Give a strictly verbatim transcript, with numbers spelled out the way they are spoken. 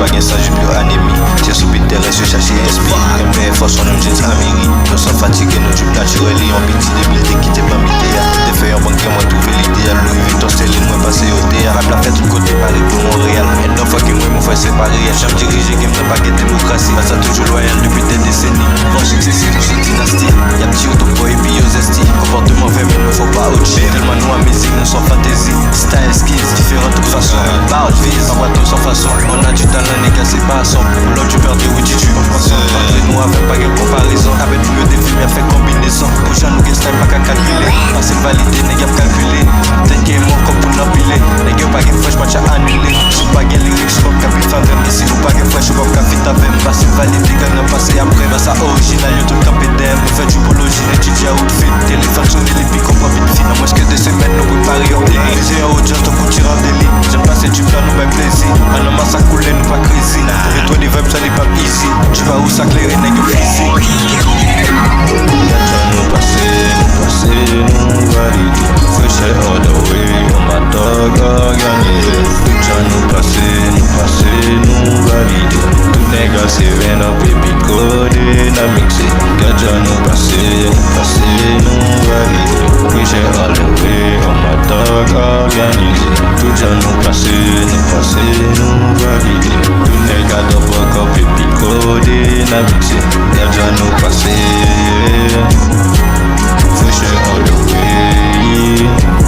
Pa gen san jip yo anemi. Tye sou pit tè rès yo chache espri. Gen pè fòs on nou jet ameri. Nou san fatige nou trip natirèl. Li yon piti debilite ki te ban mite a. Te fè yon bank gen mwen twouve lide a. Louis Vuitton Sterling mwen pase yo te a. Vibe la fè tout kote Paris pou Montréal. And no fucking way mon frè se pa reyèl. Janm dirije game nan pa gen demokrasi. Baz la toujou lwayal depi dè deseni. Van siksese nou se dinasti. Y ap di yo twòp bò epi yo zèsti. Konpòteman vèmin nou fò pa O G. Tèlman nou amezi nou san fantezi. Style skills diferan tout fason. Ba ot viz, pa bwato san fason. On a du talent nèg a se pa son. Pou lòt tu pèr de wi tu tu. Antre nou avèk pa gen konparezon. Avèk pou yo devine fè konbinezon. Pou jan nou gen style pa ka kalkile. Pase valide nèg y ap kalkile. Tèt gen mò kòb pou n anpile. Nèg yo pa gen frèch match a anile. Si w pa gen lirik, si w p ap ka vin avè m. E si nou pa gen frèch, ou p ap ka fit avè m. Pase valide gang nan pase apre. Baz sa orijinal yo tout kanpe dèyè m. Nou fè tripoloji, etidye outfit. Telefòn sone, li pi konprann vit vit. Nan mwens ke de semèn, nou prepare yon deli. Plizyè odyans tankou Tirandeli. Janm pase trip la, nou bay plezi. An nan masak koule, nou pa krezi. Retwè de vibe sa, li p ap easy. Trip a ou sa klere, nèg yo fizi. Gad jan nou pase, nou pase, nou valide. Frechè all the way, on my thug òganize. Tout jan nou pase, nou pase, nou valide. Tout nèg a se vin nan pepi kode nan mikse. Gad jan nou pase, nou pase, nou valide. Frechè all the way, on my thug òganize. Tout jan nou pase, nou pase, nou valide. Tout nèg a dòp ankò pepi kode nan mikse. Gad jan nou pase. Frechè all the way.